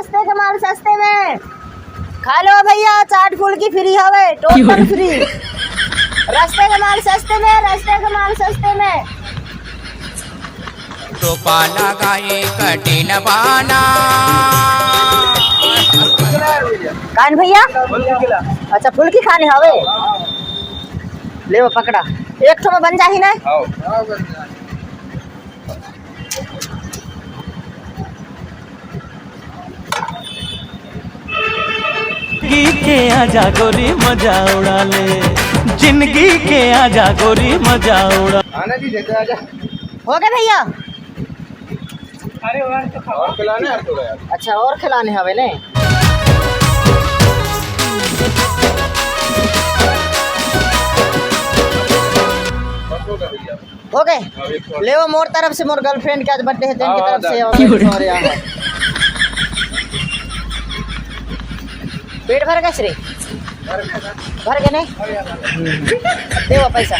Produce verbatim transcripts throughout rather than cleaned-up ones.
रस्ते के माल सस्ते में। खा लो भैया, चाट फुल्की फ्री हवे, टोटल फ्री। रस्ते के माल सस्ते में, रस्ते के माल सस्ते में। टोपा लगाई कटिन बाना। कान भैया? अच्छा, फुल्की खाने हवे? ले वो पकड़ा, एक ठो में बन जाही ना। जिंदगी के आजा गोरी मजा उड़ा ले, जिंदगी के आजा गोरी मजा उड़ा। आना जी, जैसे आजा। हो गए भैया? अरे और तो और खिलाने हैं थोड़ा यार। अच्छा, और खिलाने हवे ने। बस हो गया भैया। हो गए? हाँ, एक और। ले वो मोर तरफ से, मोर गर्लफ्रेंड के आज बर्थडे है, तेन हाँ, की हाँ, तरफ से। और एक और यहाँ है। पेट भर गए श्री? भर गए नहीं? दे वो पैसा।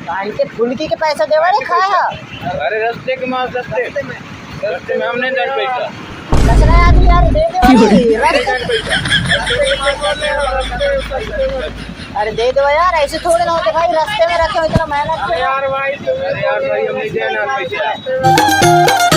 कान के फुल्की के पैसा देवा रे, खाया। अरे रस्ते के माल सस्ते। रस्ते में हमने दस पैसा। कचरा आदमी यार, दे दे भाई, रस्ते। अरे दे दो यार, ऐसे थोड़े ना होते भाई, रस्ते में रखे हो इतना मेहनत से। अरे यार भाई, अरे यार भाई, हमने दिया ना पैसा।